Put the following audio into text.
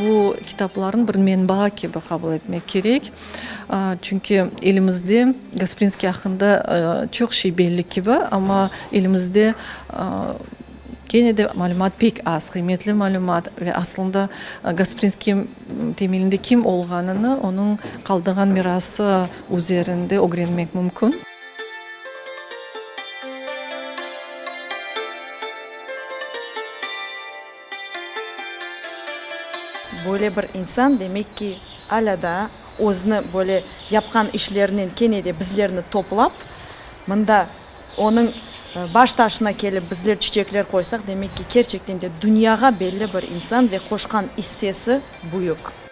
Bu kitaplarnı bir menba kibi qabul etmek kerek, çünki elimizde Gasprinskiy aqqında çoq şey belli kibi, amma elimizde kene de malümat pek az, qıymetli malümat ve aslında Gasprinskiy temelinde kim olğanını onıñ qaldırğan mirası üzerinde ögrenmek mümkün. Böyle bir insan, demek ki, alâ daa özüni böyle yapqan işlerinen kene de bizlerni toplap, mında onıñ baş taşına kelip bizler çiçekler qoysaq, demek ki, kerçekten de dünyağa belli bir insan ve qoşqan issesi büyük.